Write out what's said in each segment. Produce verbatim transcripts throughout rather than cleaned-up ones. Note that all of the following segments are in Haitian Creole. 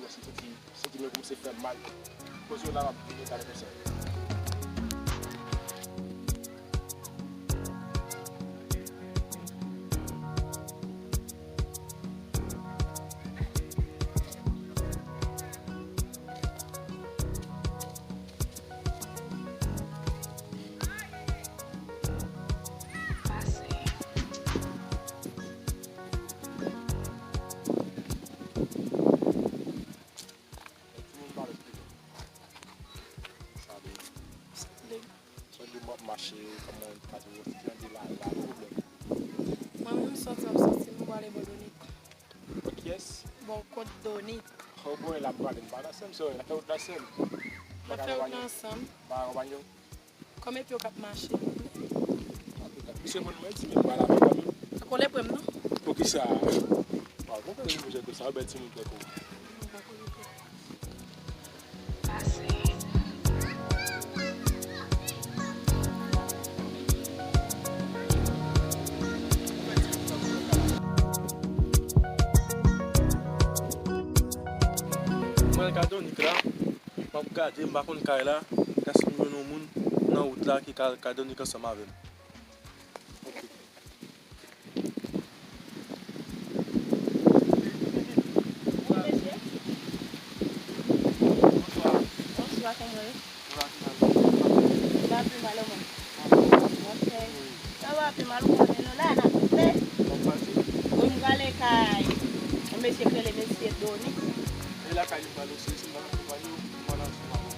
Senti, senti mwen kòmanse fè m mal. Koze w la, m ap vini talè konsa. Timoun pa ret pito. Sa vle. Sa vle. Sa vle m ap mache, kòman w ta di w, ki jan de la, la, pwoblèm. Mwen menm sòti, m ap sòti, m prale bò Donit. Bò kiyès? Bò kot Donit. O bon, e la m prale, m pa nan sè m, sè w, la fè wout la sè m. N ap fè wout la ansanm. Pa akonpanye w. Kòm epi w k ap mache. Misye konn mwen, timoun pa la, pa la. Ak w lè prè m, non? Poukisa? Wa, bon, fè yon jèt konsa, bèl timoun tankou w. Mwen, gade w, Nick la. M ap gade, m pa konn kay la, èske m jwenn yon moun nan wout la ki ka al Kadonnik ansanm avè m? Ok. Bonjou, mesye. Bonswa. Bonswa, kòman w ye? Sa va pi mal, ou menm? Ok. Sa va pi mal, ou konnen nou la, n ap fè. Wi, m prale kay yon mesye k rele mesye Doni. E lakay li prale osi, si m pa nan konprann yo, m pa nan sou mawo.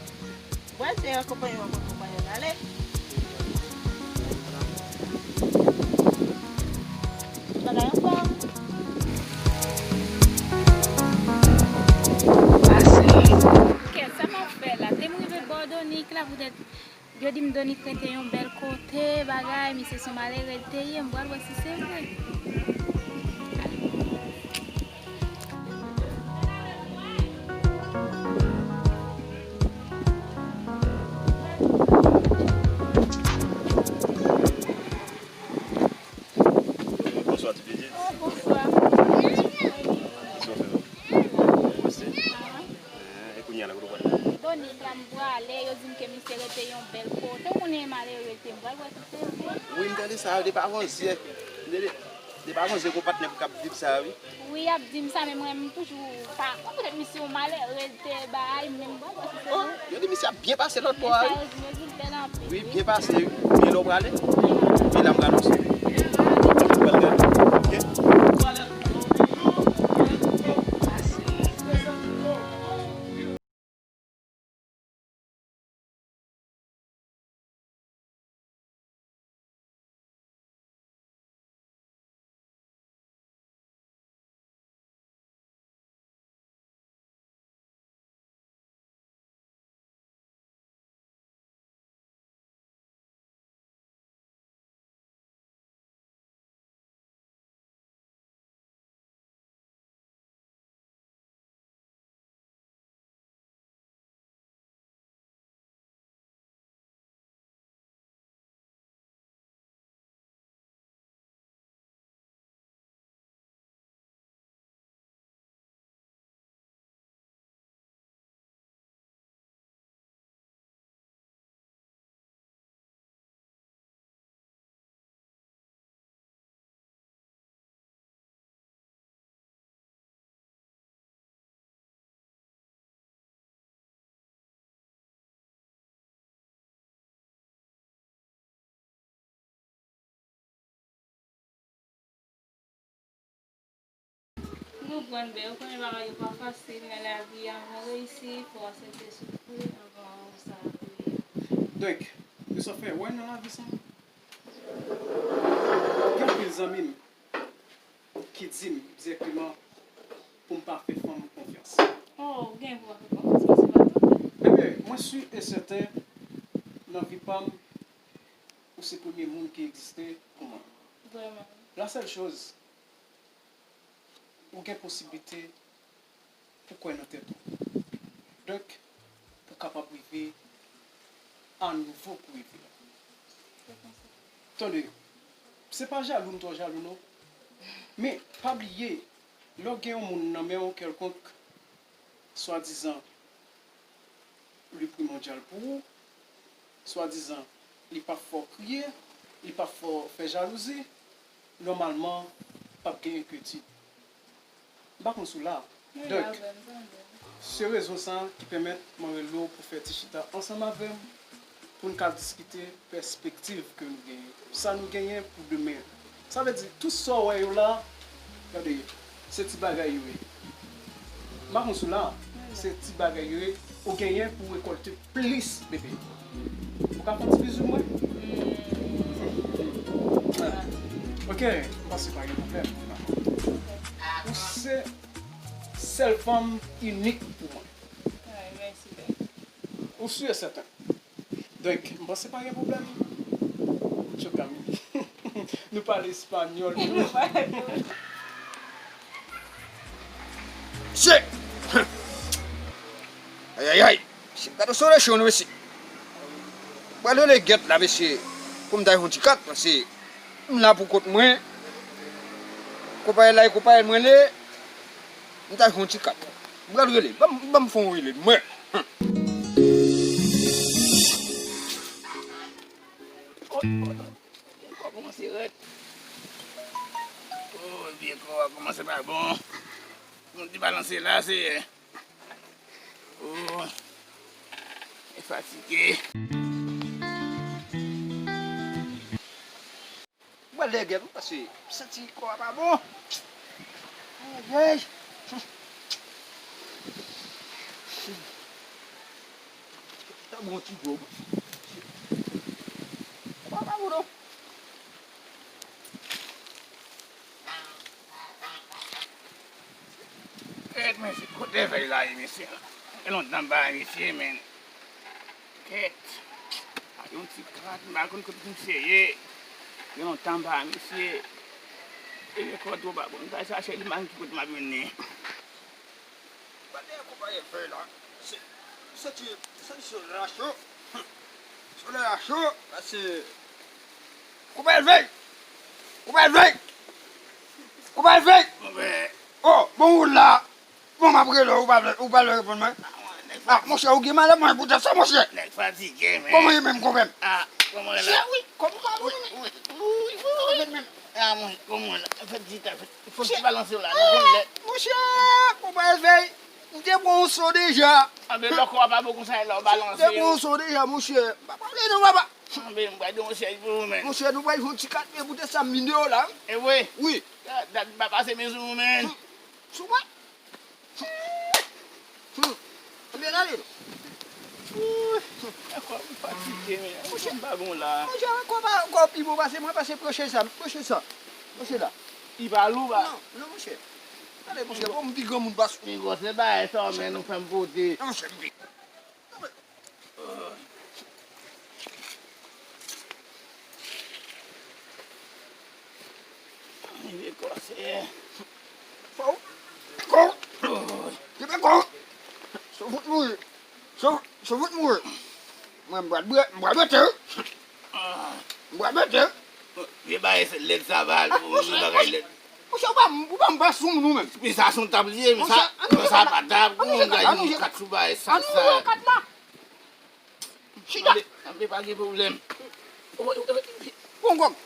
Bon, se akonpanye w, akonpanye w ale. Bagay anfòm. Kè, sa m ap fè la? Te m rive bò Donik la, poutèt yo di m Donik rete yon bèl kote, bagay, misye se yon malere l te ye, m pral wè si se vre. Bonswa, ti pitit. Bonswa. Sa w fè, non? Mèsi. Ah, e kounye a la, kote w prale? Donik la m prale, yo di m ke misye rete yon bèl kote. Ou konnen malere l te, m pral wè si se vre. Wi, m tande sa, depi avanzyè. M tande, depi avanzyè, gon patnè pou k ap di m sa, wi. Wi, y ap di m sa, men mwen, m toujou pa, poutèt misye yon malere l te bay, men m pral wè si se vre. Oh, yo di misye ap byen pase lòt bò a, wi. Sa yo di, yo di l bèl anpil, wi, wi, byen pase, wi. Men lè w prale, men la m prale osi. Ou pral gade, ok? M konprann, men ou konnen bagay yo pa fasil nan lavi a. Anvan w reyisi, fò w aksepte soufri, anvan w sa a. Donk, nou sa fè wè nan lavi sa. Gen anpil zanmi m ki di m dirèkteman pou m pa fè fanm konfyans. Oh, ou gen pou w pa fè konfyans, paske se pa tout. Ebyen, mwen si e sèten, nan vi pa m, ou se premye moun ki egziste pou mwen. Vrèman. La sèl choz, ou gen posiblite pou kwè nan tèt ou. Donk, pou kapab rive a nivo pou rive a. Tande, se pa jalou m twò jalou non. Men, pa bliye, lè w gen yon moun nan men w kèlkonk, s swadizan li primòdyal pou ou, swadizan li p ap fè w kriye, li p ap fè w fè jalouzi, nòmalman, p ap gen enkyetid. M pa konn si w la. Donk, se rezon sa a ki pèmèt mwen rele w pou fè ti chita ansanm avè m, pou n ka diskite pèspektiv ke nou genyen, sa nou genyen pou demen. Sa vle di, tout sa w wè yo la, gade, se ti bagay yo ye. M pa konn si w la, se ti bagay yo ye, ou genyen pou w rekòlte plis, bebe. Ou ka fè yon ti bizou mwen? Ok, m panse pa gen pwoblèm. Ou se sèl fanm inik pou mwen. Ay, mèsi, bèl. Ou si e sèten. Donk, m panse pa gen pwoblèm. Mucho Camille. Nou pale espanyòl. Nou pale. Che! Ayayay! Gade sou recho nou, mesye. Pral rele gèt la, mesye. Pou m ta fè yon ti kat, paske m la pou kont mwen. Konpayèl la, e konpayèl mwen le. M ta fè yon ti kat. M pral rele. Ban m, ban m fè yon rele. Mwen. Vye kò kòmanse rèd. Oh, vye kò a kòmanse pa bon. Moun ki balanse la, se Oh, e fatige. Mwen lè gèt, wi, paske m santi kò a pa bon. Ayayay. Ta bon ti dlo. Kò a pa bon, non. Kèt, mesye, kote vèy la ye, mesye? Gen lontan m pa wè misye, men. Kèt. A, yon ti kat, m pa konn kote misye ye. Gen lontan m pa wè misye. E vye kò twò pa bon. M ta chache li, m pa konn ki kote m ap jwenn li. Gade konpayèl vèy la. Se, se ti, se ti solèy la cho. Solèy la cho, paske konpayèl vèy. Konpayèl vèy. Konpayèl vèy. Oh, bon, ou la. Bon, m ap rele w, ou pa vle, ou pa vle reponn mwen. Ah, monchè, ou gen malè mwen pou tèt sa, monchè. Nèg fatige, men. Kòman ye menm, konpè m? Ah, kòman la? Chè, wi, kòman w pa bon, men? Wi, wi, wi, wi. Kòman menm? Ah, monchè, kòman la? Fè ti ta, fè, fò ti balanse w la, nou konn lè. Monchè, konpè Vèy, m te pran yon so deja. Ah, men lè kò a pa bon konsa, lè w balanse. M te pran yon so deja, monchè. M pa pale non, papa. Ah, men m pral di yon chèz pou ou, men. Monchè, nou pral fè yon ti kat, men poutèt sa, m vin deyò la, wi. E vre? Wi. Dat, dat m pa pase men sou ou, men. Sou mwen? Hmm. Ebyen, ale non. Ooh, ankò m fatige, men. Monchè, m pa bon la. Monchè, ankò pa, ankò pi bon pase mwen, pase pwoche sa, pwoche sa. Pwoche la. Li pa lou, pa? Non, non, monchè. Ale, monchè, bon, m pi granmoun pase w. Pi gwo, se bagay sa, men nou fè m pote. Non, monchè, m pi. Rive kò, Senyè. Kò. Kò. Rive kò. Sou fout mouri. Sou, sou fout mouri. Mwen, m pral bwè, m pral bwè tè. M pral bwè tè. Vye bagay lèd sa, pa al pou yon bagay lèd. Monchè, ou pa, ou pa m pa sou moun ou menm. Men sa se yon tab li ye, men sa, men sa pa tab, ou menm gade yon kat sou bagay sal sa. Ann jwe kat la. Chita. Ann jwe, ann jwe, pa gen pwoblèm. Pon gòg.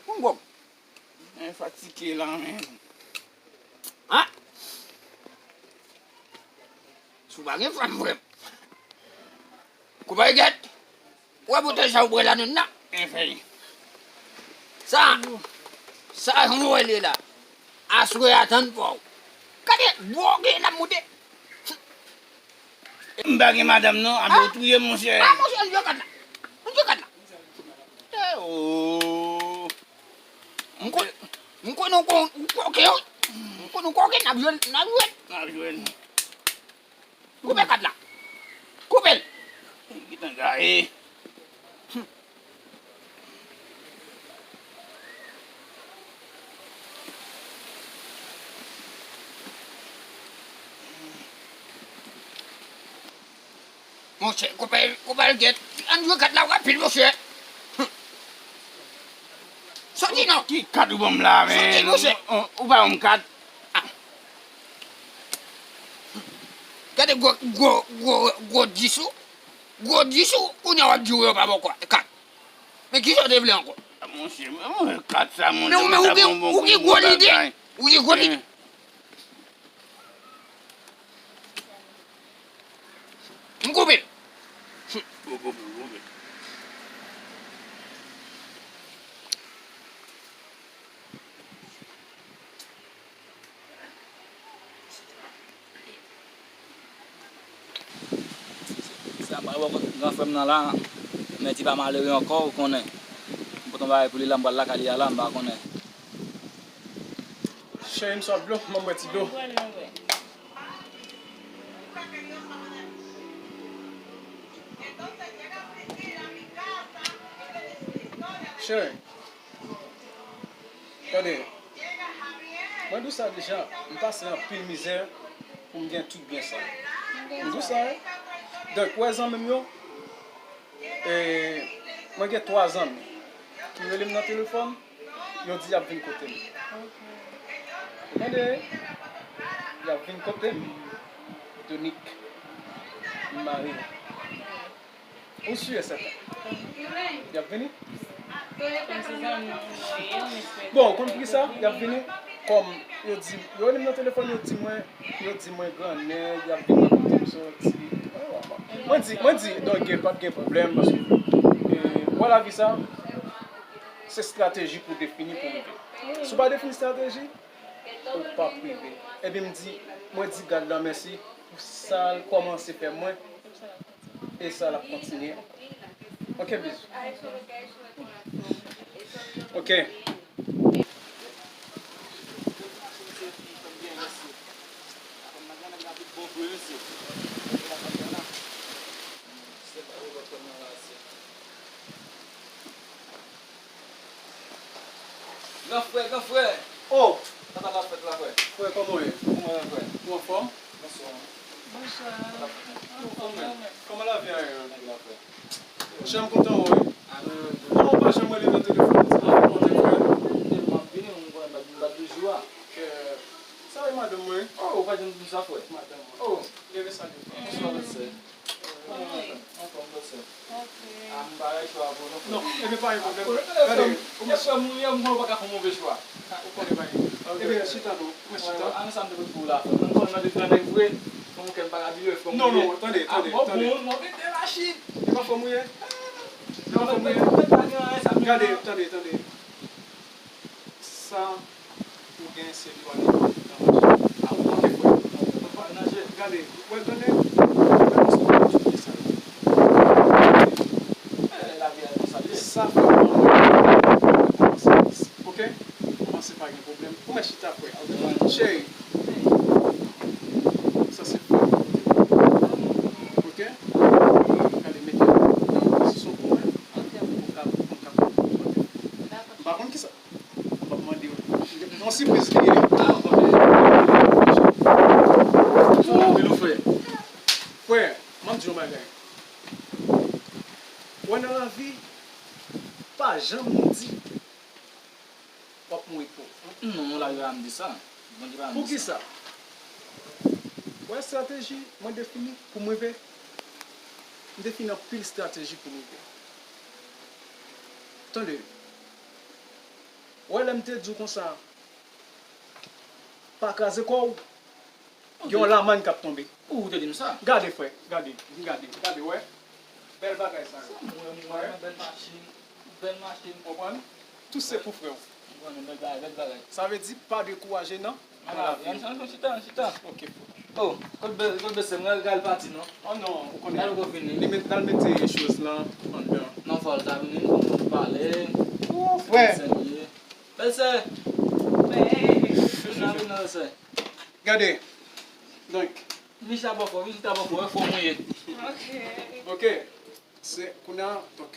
Pon gòg. Mwen fatige la, men. Ha? Si w pa gen fanm, frè m. Kou pa gèt. Ou wè boutèy sa ou bwè la nan nan? Anfen. Sa, sa jan w wè l ye la. Aswè a tann pa w. Gade, dwòg la moute. M pa gen madanm non, ann ou touye m, monchè. Ah, monchè, ann jwe kat la. Ann jwe kat la. Eh, oh. M kon-, m konnen w kon-, w koken, wi. M konnen w koken, n ap jwe, n ap jwe. N ap jwe. Koupe kat la. Koupe l. Gentan gaye. Monchè, konpè, konpè, gèt. Ann jwe kat la rapid, monchè. Soti non. Ki kat ou ban m la, men? Soti, monchè. Ou, ou pa ban m kat. Ah. Gwo, gwo, gwo, gwo dis ou. Gwo dis ou, kounye a w ap di w yo pa bò kat. Men kisa w te vle ankò? Monchè, mwen, mwen, kat sa, monchè, men ou, men ou gen, ou gen gwo lide. Ou gen gwo lide. M koupe l. Sa m pral wè kot gran frè m nan la, men ti pa malere ankò, ou konnen. M pote yon bagay pou li la, m pral lakay li a la, m pa konnen. Cheri m swaf dlo, ban m bwè ti dlo. Cheri. Tande, mwen di w sa deja, m pase anpil mizè pou m gen tout byen sa. M di w sa, wi. Donk, ou wè zanmi m yo, e, mwen gen twa zanmi ki rele m nan telefòn, yo di y ap vin kote m. Ou tande? Y ap vin kote m, Donik, m mari. Ou si e sèten? Y ap vini? Bon, ou konn poukisa y ap vini? Kòm yo di, yo rele m nan telefòn, yo di mwen, yo di mwen grannèg, y ap vin nan kote m soti. Mwen di, mwen di, non, gen, p ap gen pwoblèm, paske, e, wè lavi sa, se estrateji pou defini pou rive. Si w pa defini estrateji, ou p ap rive. Epi m di, mwen di gad la mèsi pou sa l kòmanse fè mwen. E sa l ap kontinye ankò. Ok, bizou. Ok. Gran frè, gran frè. Oh! Sa t ap fèt la, frè? Frè, kòman w ye? Kòman w ye, frè? Ou anfòm? Bonswa. Bonswa. Sa t ap fèt la? Anfòm, wi. Kòman lavi a ye? Nèg la, frè. Chè, m kontan wè w, wi. Ah, non, non, non. Kòman w pa janm rele nan telefòn, ou di m konnen, frè? M ap vini, m konnen m pa, m pa toujou a. Kè, sa e madanm mwen, wi. Oh, ou pa janm di m sa, frè? Madanm mwen. Oh. Leve salye. Bonswa, bonswa. Anfòm, bonswa. Ok. Ah, m pa gen chwa pou nou. Non, ebyen pa gen pwoblèm. Gade, ou mèt fè m ri, m konnen ou pa ka fè move chwa. Ah, ou konnen pa gen. Ok. Ebyen, chita non, ou mèt chita. Ah, men sa m te pot pou ou la. Mwen konnen mwen te fè nèg vre. Fè m kè m pa ka biye, fè m ri. Non, non, tande, tande, tande. Ah, bon, bon, mwen mete machin. E pa fè m ri. E pa fè m ri. Gade, tande, tande. Sa ou gen se li w ale nan manje. A, ou manke fwè. Gade, ou wè, tande, ou wè, nou sot nan tout sa. Sa fè mwen, ok? Kòmanse pa gen pwoblèm. Ou mèt chita, frè. Cheri, sa se fè. Ok? Gade, mete nan pozisyon pou mwen. Pou ka, pou ka, pou ka. M pa konn kisa. M ap mande w. Yon sipriz li ye. Ou anpil, frè. Frè, m ap di yon bagay. Wè nan lavi, pa janm di w ap mouri pou. Non, la yo a m di sa. Bondye pa m di sa. Poukisa? Wè estrateji mwen defini pou m rive. M defini anpil estrateji pou m rive. Tande. Wè lè m te di w konsa, pa kraze kò w. Gen yon lamann k ap tonbe. Ou te di m sa? Gade, frè, gade, gade, gade, wè. Bèl bagay sa yo. Sa m wè, m wè, bèl machin, bèl machin. Konprann? Tout se pou frè w. M konnen, bèl bagay, bèl bagay. Sa vle di, pa dekouraje nan, nan lavi. Ann, ann, ann chita, ann chita. Ok, frè. Oh, kot bè-, kot bèsè m, gade l pati non. Oh non, ou konnen. Gade l vini. Li met, l al mete choz lan anndan. Non, fò l ta vini, nou pale. Ou frè. Bèsè m ye. Bèsè. Vin nan, vin nan, bèsè. Gade. Donk. Vin chita bò frè, vin chita bò frè, fò mouye. Ok. Ok. Se, kounye a, donk.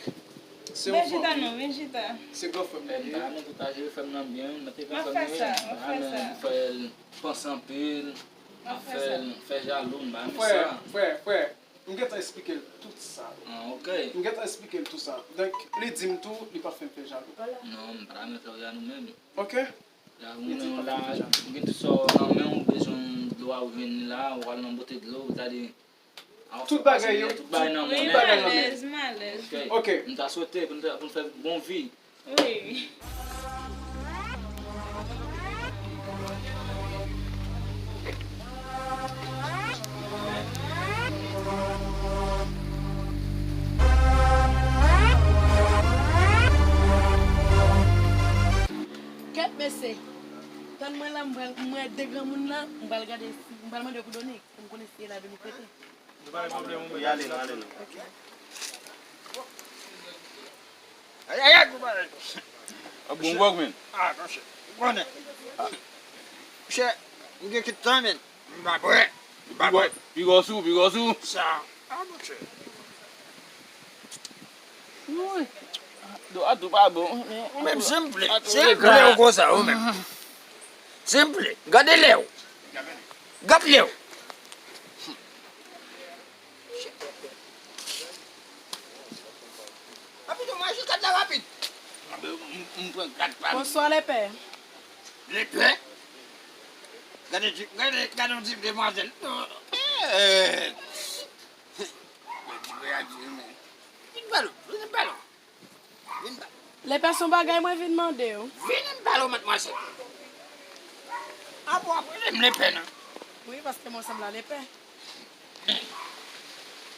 Se yon fanm. Vin chita non, vin chita. Se gran frè m li ye. M ta renmen pou ta jere frè m nan byen, mete gran frè m nan byen. M ap fè sa, m ap fè sa. M pa renmen fè l panse anpil, m ap fè l fè jalou, m pa renmen sa. Frè, frè, frè. M gentan esplike l tout sa. Ah, ok. M gentan esplike l tout sa. Donk, li di m tou, li p ap fè m fè jalou. Non, m pa ta renmen fè w jalou menm. Ok. La, ou menm la, ou gen tout sa w nan men w, ou bezwen Dwa ou jwenn li la, ou al nan bote dlo, ou ta di, a, tout bagay yo, tout bagay nan monnen. Wi, m alèz, m alèz. Ok. M ta swete pou n ta, pou n fè bon vi. Wi. Kèt mesye, tann mwen la, m pral, m wè de granmoun la, m pral gade, m pral mande yo pou Donik, pou m konnen si se la Donik rete. Nou pa gen pwoblèm, ou menm. Wi, ale, nou ale, non. Ok. Ay, ay, ay, gwo bagay. Ap bon gwòg, men. Ah, monchè, ou konnen. Monchè, m gen kit tan, men. M pa bwè. M pa bwè. Pi gwòs ou, pi gwòs ou. Sa. Ah, monchè. Wi. Do a tou pa bon, men. Ou menm, senp, senp, ou konsa, ou menm. Senp, gade lè w. Gad lè w. Rapid, mwen achte kat la rapid. M, m, m pran kat pa m. Bonswa, lepè. Lepè? Gade, gade, gade yon ti demwazèl. Eh, eh. Yon ti reyaksyon, men. Vin pale, vin pale. Vin ba. Lepè, se yon bagay mwen vin mande w. Vini m pale w, madmwazèl. Apre w ap rele m lepè, non. Wi, paske mwen sanble a lepè.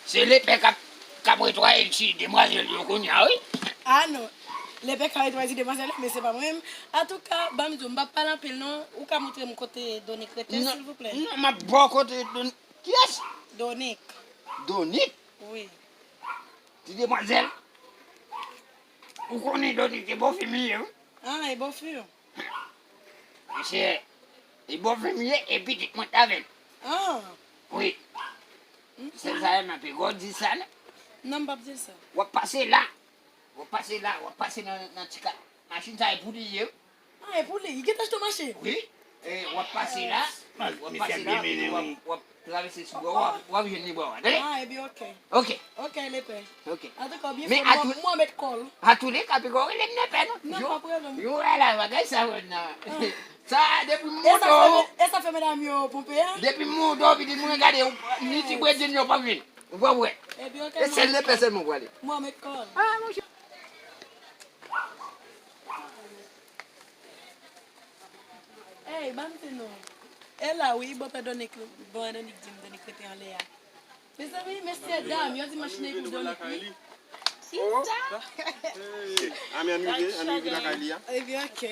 Se lepè k ap, k ap retwaye ti demwazèl yo kounye a, wi. Ah non. Lepè k ap retwaye ti demwazèl yo, men se pa mwen menm. Antouka, ban m di w, m p ap pale anpil, non. Ou ka montre m kote Donik rete, silvouplè? Non, m ap ba w kote Donik. Kiyès? Donik. Donik? Wi. Ti demwazèl, ou konnen Donik e bofi m ye, wi. Ah, e bofi w? Mesye, e bofi m ye, e pitit mwen t avè l. Ah. Wi. Sèl sa, m ap gò di sa, non. Non, m p ap di sa. W ap pase la. W ap pase la, w ap pase nan, nan ti ka. Machin sa e pou li ye, wi. Ah, e pou li. Li gentan achte yon machin? Wi. E, w ap pase la. W ap pase la, w ap, w ap travèse sou bò, w ap, w ap jwenn li bò a, tande? Ah, ebyen, ok. Ok. Ok, lepè. Ok. Antouka, byen fè, mwen, mwen mèt kòl. Atouleka, pi gò rele m lepè, non. Non, pa pwoblèm. Yo, wè la, bagay sa, wè, nan. Sa, depi m monte w. E sa fè medam yo ponpe a? Depi m monte w, pitit mwen gade, ni ti bredin yo p ap vin. Ou pa wè? Ebyen, ok. E sèl lepè sèlman w prale. Mwen mèt kòl. Ah, monchè. Ey, ban m di nou. E la wi, bòpè Donik, bòpè Donik di m Donik rete anlè a. Mezanmi, mesye dam, yo di machin nan pou Donik, wi. Kisa? Hey, Ami, Ami rive, Ami rive lakay li a. Ebyen, ok.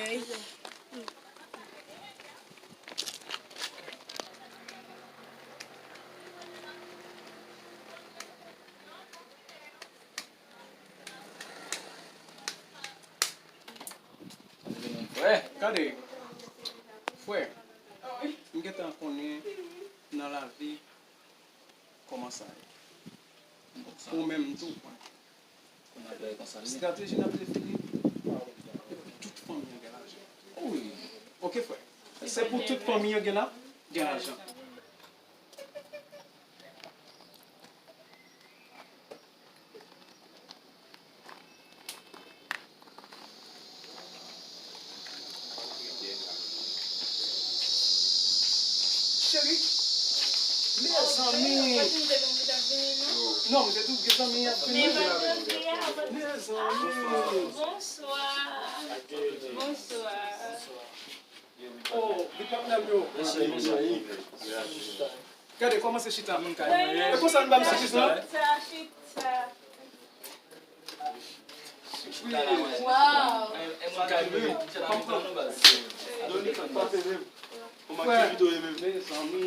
Frè, gade, frè, m gentan konnen nan lavi kòman sa ye. Pou ou menm tou, estrateji n ap defini, e pou tout fanmi an gen lajan. Wi. Ok, frè. Se pou tout fanmi an gen la, gen lajan. Cheri, mezanmi. Non, m te di w gen zanmi ap vini. Mezanmi. Bonswa. Bonswa. Oh, big up nan yo. Gade, kòmanse chita. E konsa nou ba m sipriz lan. Chita, chita. Wow. Kòman aktivite w ye menm? Mezanmi.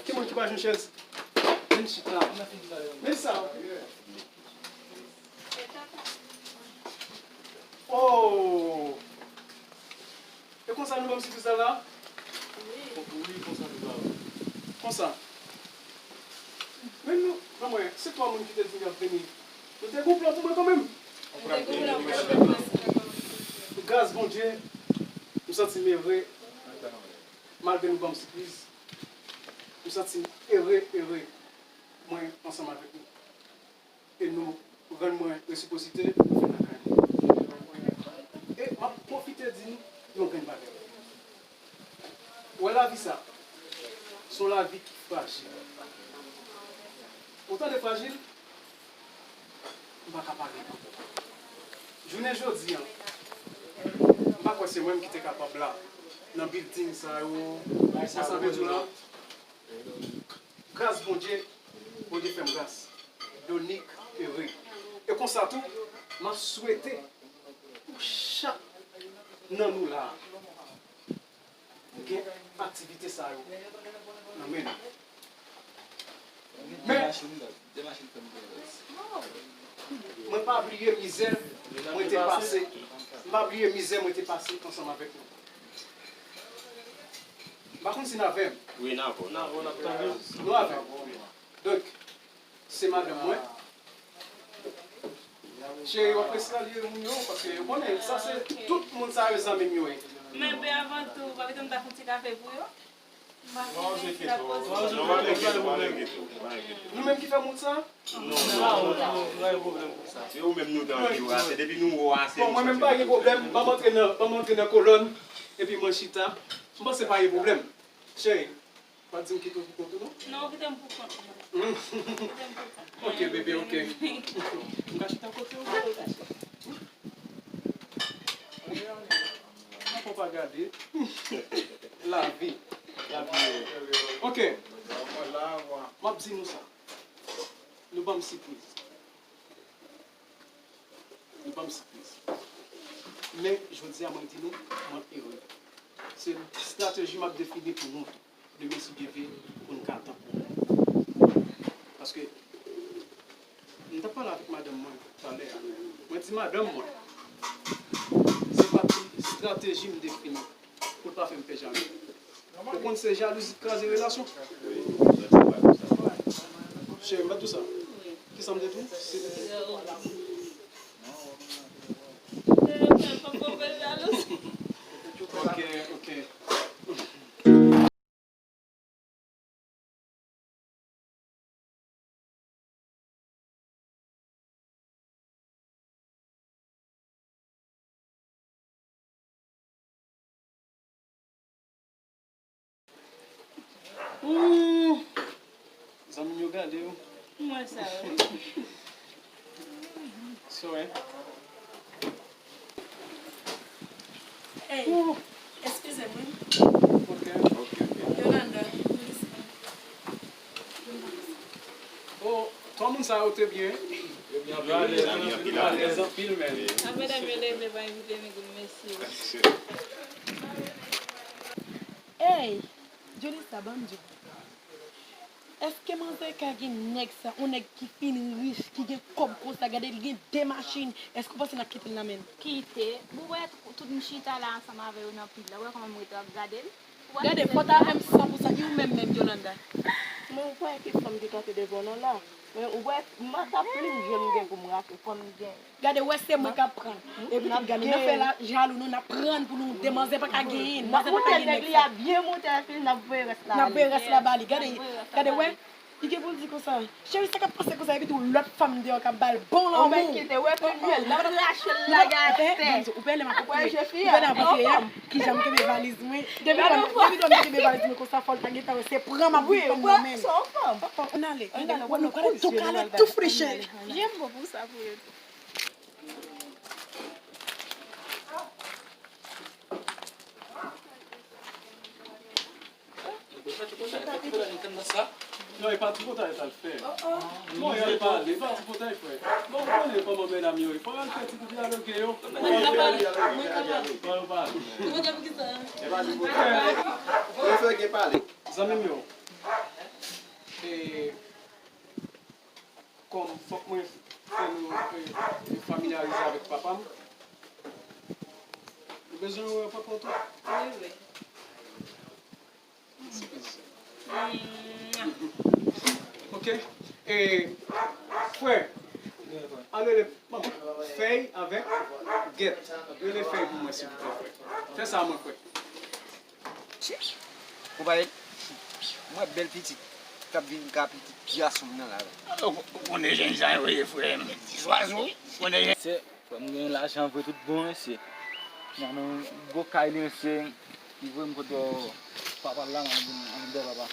Ki moun ki pa jwenn chèz? Vin chita. Men sa. Oh! E konsa nou ban m sipriz la la? Wi. Wi, konsa nou ba w. Konsa. Men nou, ban mwen, se twa moun ki te di m y ap vini. Nou te gon plan pou mwen kanmenm. Nou te gon plan pou mwen kanmenm. Gras Bondye, m santi m ere. Malgre nou ban m sipriz, m santi m ere, ere. Mwen ansanm avèk nou. E nou rann mwen resipwosite nou fè lakay mwen. E m ap pwofite di nou yon grenn bagay. Ou wè lavi sa, se yon lavi ki frajil. Ou tande frajil? M pa ka pale ankò. Jounen jodi a, m pa kwè se mwen ki te kapab la, nan bilding sa yo, sa sa vle di la. Gras Bondye, Bondye fè m gras. Donik Ere. E konsa tou, m ap swete pou chak nan nou la a gen aktivite sa yo nan men nou. Men, mwen pa bliye mizè mwen te pase. M pa bliye mizè mwen te pase ansanm avèk nou. M pa konn si n avè m. Wi, n avè w, n avè w, n ap tande w. Nou avè m. Donk, se madanm mwen. Cheri, w ap resalye moun yo, paske ou konnen, sa se tout moun sa yo zanmi m yo ye. Men, men avan tou, pa kite m ta fè yon ti kafe pou yo. M pa konnen si l ap posib. Nou menm ki fè moun sa? Non, non, non, pa gen pwoblèm pou sa. Se ou menm nou te anvi w ase, depi nou wè w ase. Bon, mwen menm pa gen pwoblèm, ban m antre nan, ban m antre nan kolòn, epi mwen chita. M panse pa gen pwoblèm. Cheri, pa di m kite w pou kont ou, non? Non, kite m pou kont mwen. Kite m pou kont mwen. Ok, bebe, ok. M ka chita kote w vle. Fò pa gade. Lavi. Lavi. Ok. M ap di nou sa. Nou ban m sipriz. Li ban m sipriz. Men, jodi a, mwen di nou, mwen ere. Se estrateji m ap defini pou nou tou. Demen, si Dye vle, pou n ka tankou mwen. Paske, m t ap pale avèk madanm mwen talè a. Mwen di madanm mwen, se pa ti estrateji m defini pou l pa fè m fè jalou. Ou konn se jalouzi k kraze relasyon. Cheri, m pa t di w sa. Kisa m te di w? Se Ok, ok. Ooh! Zanmi m yo gade w. M wè sa, wi. Sorry. Ey, eskize m, wi. Ok, ok, ok. Yolanda. Oh, twa moun sa yo te byen. Yo byen anpil, wi. Yo byen anpil, wi. Alèz anpil, men. A medam yo leve, pa envite nèg yo, mesye. Ey, Dionista, ban m di w. Èske manzè ka gen nèg sa, yon nèg ki fin rich, ki gen kòb konsa, gade l gen de machin, èske w panse n ap kite l nan men l? Kite. Ou wè tout m chita la ansanm avè yo nan pil la, ou wè kòman m rete ap gade l? Ou wè gade, fò w ta avè m san pou san, e ou menm menm, Yolanda? Men ou kwè ke fanm ki kanpe devan w nan la? Men ou wè, m pa t ap plim je m gen pou m rate, fò m gen. Gade, ou wè se mwen k ap pran. Epi tout gade, n ap fè la jalou, nou, n ap pran pou nou, de manzè pa ka genyen, manzè pa ka gen nèg sa. N ap moute nèg li a byen moute, epi n ap voye rès la ale. N ap voye rès la ba li. Gade, gade, wè, li gen pou l di konsa, cheri, sa k ap pase konsa, epi tou lòt fanm deyò k ap ba l bon lanmou. Ou mèt kite, wè, pou l, l ap lache l lage atè. Ou pè lè m ap, ou pè lè m ap veye a, kijan m kenbe valiz mwen. Depi lè m, depi lè m kenbe valiz mwen konsa, fò l ta gentan wè se pran m ap vin pran nan men l. Oh, oh, ann ale, ann ale, wè, nou pral tou kale, tou friche. Byen bon pou sa pou yo. Non, e pa tripotay sa l fè. Non, e pa, e pa tripotay, frè. Bon, ou konnen kòman medam yo ye. Fò yo al fè ti dyaloge yo. Fò yo pale. Fò yo pale. Zanmi m yo, e, Kòm fòk mwen fè nou, e, e, familyarize avèk papa m, ou bezwen wè papa w tou? Wi, wi. Sipriz. Mwah. Ok. E, frè, al rele manman. Fèy avèk Gèt. Rele Fèy pou mwen, silvouplè, frè. Fè sa, mwen, frè. Konpare, m wè bèl pitit k ap vin ka pitit gason m nan la. Ou konnen jan sa yo ye, frè m. Ti zwazo, wi. Ou konnen jan. Se, frè m gen lajan vre tout bon, mesye. Nan yon gwo kay li, mesye. Li voye m kote papa. Pal la, m ap vin, m ap vin dèyè papa.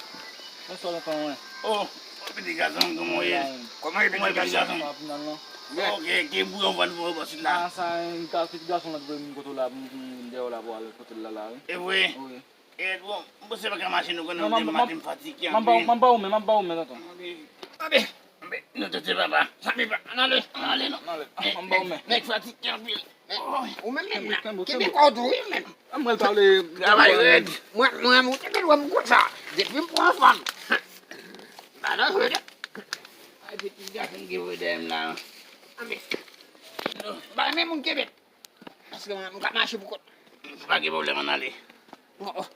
Bonswa, tonton, wi. Oh, pitit gason, kòman w ye? Kòman w ye, pitit gason? Papa, pou nan non. Ok, ki bouyon w vann pou mwen bò sit la? Ah, sa, yon pitit gason la te voye m kote w la, pou m vin dèyè w la pou ale kote l la, la, wi. E vre? Wi. E bon, m panse pa ka mache, nou konnen demen maten m fatige anpil. M ap ba ou men, m ap ba ou men, tonton. Anpil. Anpil. Anpil. Nou tete papa. Sa pi pa. Ann ale, ann ale non. Ann ale. M ap ba ou men. Nèg fatige anpil. Ou menm menm la. Kenbe kò w tou wi menm. An mwen pale. Travay rèd. Mwen, mwen, ou te dwe wè m konsa. Depi m pran fanm. Madan jwe de. Ay, pitit gason ki voye dèyè m la. Anmè. Ba men moun kenbe. Paske mwen, m ka mache pou kont. Pa gen pwoblèm, ann ale. Oh, oh.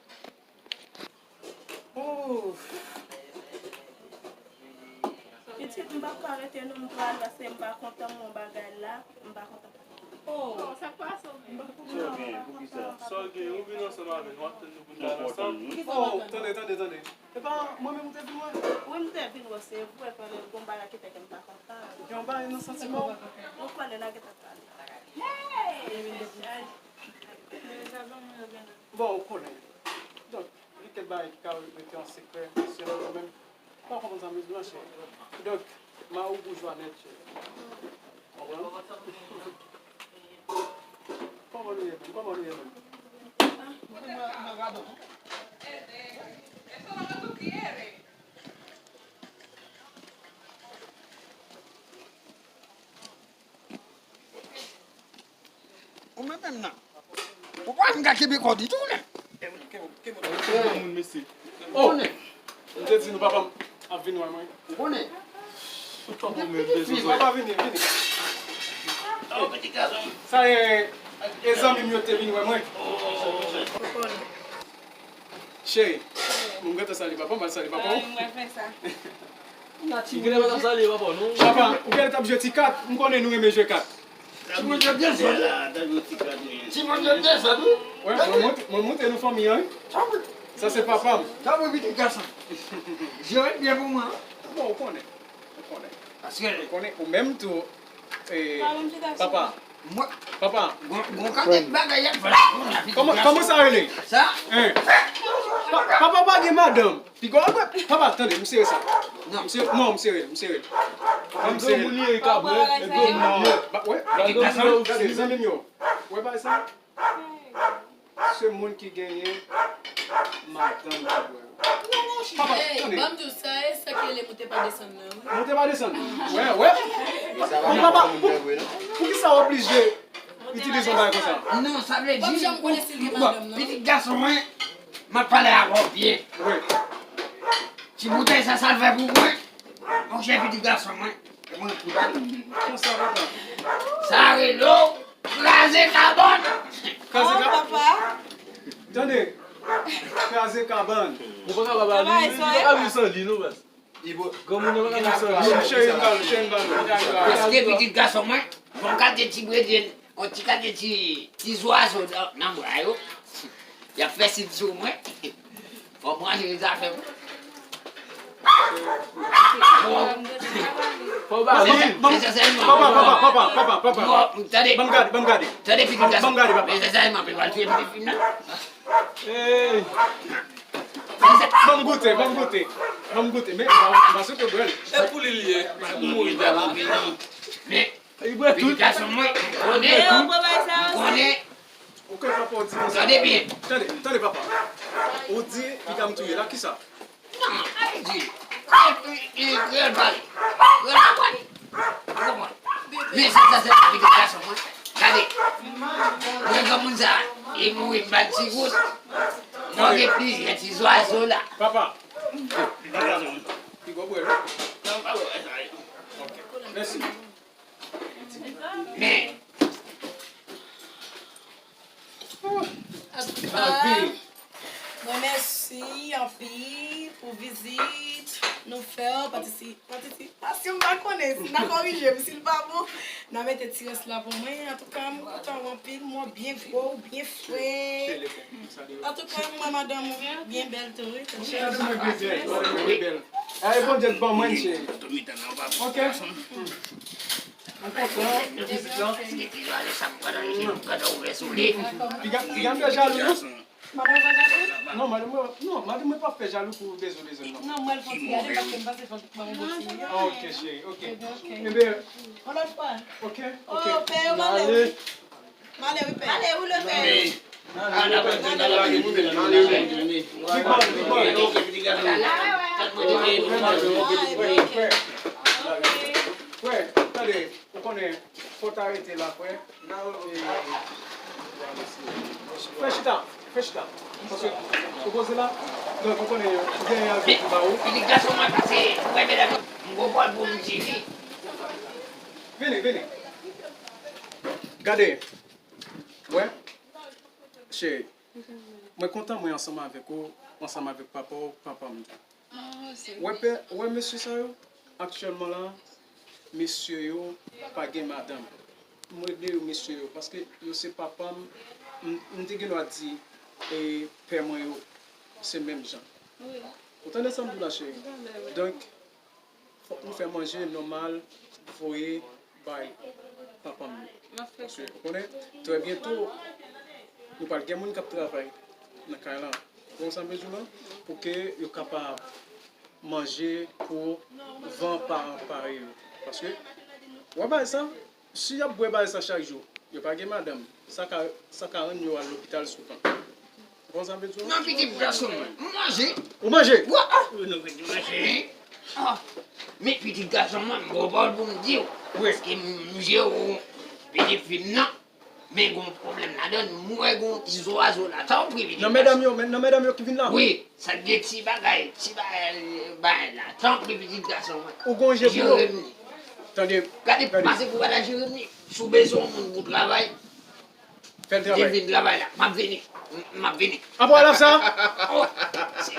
Pitit, m p ap ka rete non, m pral, paske m pa kontan m wè bagay la, m pa kontan. Oh, sa k pase w menm? Sa w gen, ou vin ansanm avè n, w ap tann nou pou n pral ansanm? Oh, tande, tande, tande. Epa, mwen menm ou te vin wè? Wi, m te vin wè, se vre, paske gon bagay ki fè ke m pa kontan. Gen yon bagay nan santiman w? Ou konnen, n a gentan pale. Bon, ou konnen. Donk, gen kèk bagay ki ka rete an sekrè, sèlman mwen menm. Ou pa konprann sa, Miss Blanche. Donk, mari w boujwa nèt, cheri. Konprann? Kòman nou ye menm? Kòman nou ye menm? Ou menm menm nan. Ou pa vin ka kenbe kò ditou, non. Ou konnen. M te di nou papa m ap vin wè mwen. Ou konnen. Papa vini, vini. Sa e, e zanmi m yo te vin wè mwen. Cheri, m gentan salye papa, m al salye papa w. Ou genlè pa t ap salye papa w non. Papa, ou genlè t ap jwe ti kat, m konnen nou renmen jwe kat. Ti bondye de zòd. Ti bondye de zòd wi. Wè, mwen montre, mwen montre nou fanmi an wi. Sa se papa m. Tanpri pitit gason. Jere l byen pou mwen. Bon, ou konnen. Ou konnen. Paske ou konnen, ou menm tou, eh, papa. Papa. Gon, gon kantite bagay y ap fè la. Kòman, kòman sa rele? Sa? Hein? Pa, papa pa gen madanm. Piga w ap bwè. Papa, tande, m sere sa. Non. M sere, non, m sere l, m sere l. M sere l. Granmoun li ye, kabrit, e granmoun li ye. Ba, wè. Gade, zanmi m yo. Wè bagay sa? Se moun ki genyen madanm ki bwè. Papa, tande. Ban m di w sa, e sa ki rele moute pa desann nan, wi. Moute pa desann? Wè, wè. Bon, papa, pou, poukisa w oblije itilize yon bagay konsa? Non, sa vle di, bon, pitit gason mwen, m ap pale avè w byen. Wi. Ti boutèy sa, sa l fè pou mwen. Monchè, pitit gason mwen, e mwen ki ba l. Konsa, papa. Sa rele w kraze kabann. Kraze kabann? Tande. Kraze kabann. Ou pa ka pa li, li pa ka viv san li, non, baz. Granmoun nan pa ka viv san li. Cheri, m ba l, cheri, m ba l. Paske pitit gason mwen, bon, gade ti gredyen. On ti kate ti, ti zwazo nan, nan bra yo. Y ap fè sid sou mwen. Fò m ranje zafè m. Bon. Fò w ba li. Bon, papa, papa, papa, papa, papa. Bon, tande. Ban m gade, ban m gade. Tande pitit gason. Ban m gade, papa. Nesesèman, pe pral touye pitit fi m nan. Hey. Ban m goute, ban m goute. Ban m goute. Men, m pa, m pa sou ke bwè l. E pou li l ye. Pou mouri, papa. Men, Li bwè tout. Pitit gason mwen, konnen, konnen. Ok, papa, ou di konsa. Tande byen. Tande, tande, papa. Ou di piga m touye la, kisa? Non, pa vle di. E, e, e, kreyòl pale. Kreyòl pa pale. Ou konprann? Men sa, sa, se pitit gason mwen. Gade. Mwen granmoun sa, li mouri m ba l ti gout. Mwen gen plizyè ti zwazo la. Papa. Pitit gason mwen. Piga w bwè l. Non, pa bwè sa. Ok. Mèsi. Men. Antouka, mwen mèsi anpil pou vizit nou fè, patisi-, patisipasyon, m pa konnen, si n a korije m, si l pa bon, n a mete ti rès la pou mwen. Antouka, m kontan w anpil, mwen byen gwo, byen fre. Antouka, m wè madanm ou byen bèl tou, wi. Cheri, mwen byen bèl, mwen byen bèl. Ay, Bondye k ban mwen, cheri. Ok. Mwen kontan de vizit lan. Piga, piga m fè jalou, non? Madan w pa jalou? Non, madan mwen, non, madan mwen p ap fè jalou pou bezwen bezwen non. Non, mwen fon ti gade paske m panse fon ti pran yon bon ti. Ah, ok, cheri, ok. Ebyen, ok. Ebyen, yon lòt fwa. Ok, ok. Oh, pè yo male wi. Male wi, pè. Ale, ou le pè. Big man, big man. Frè, frè, tande, ou konnen, fò w ta rete la, frè. Fè chita, fè chita. Paske ou poze la, donk ou konnen ou genyen yon avi pou ba ou. Pitit gason mwen pase, ou wè medam yo, m gon pawòl pou m di li. Vini, vini. Gade. Wè. Cheri. Mwen kontan mwen ansanm avèk ou, ansanm avèk papa w, papa m tou. Wè pè, wè mesye sa yo, aktyèlman la, mesye yo pa gen madanm. Mwen rele yo mesye yo, paske yo se papa m, m, m te gen dwa di, e, pè mwen yo, se menm jan. Ou tande sa m di w la, cheri? Donk, fòk nou fè manje nòmal, voye bay papa m yo. Paske, ou konnen, trè byento, nou pral gen moun k ap travay nan kay lan. Ou konn sa m vle di w lan? Pou ke yo kapab manje pou van paran parèy yo. Paske, wè bagay sa, si y ap bwè bagay sa chak jou, yo pa gen madanm, sa ka, sa ka rann yo al lopital souvan. Ou konn sa m vle di w? Non, pitit gason mwen, m manje. Ou manje? Wi, ah, nou vin manje. Ah, men pitit gason mwen, m gon pawòl pou m di w. Wi. Paske m je w, pitit fi m nan. Men gon pwoblèm ladann, m wè gon ti zwazo la. Tanpri, pitit gason. Nan medam yo, men nan medam yo ki vin la? Wi, sa gen ti bagay, ti bagay, bagay la. Tanpri, pitit gason mwen. Ou gon je pou yo? Jeremi. Tande, gade, gade. Pase pou gade Jeremi. Si w bezwen yon moun pou travay, fè l travay. Li vin travay la. M ap vini. M, m ap vini. Apre w al ap sa? Oh, se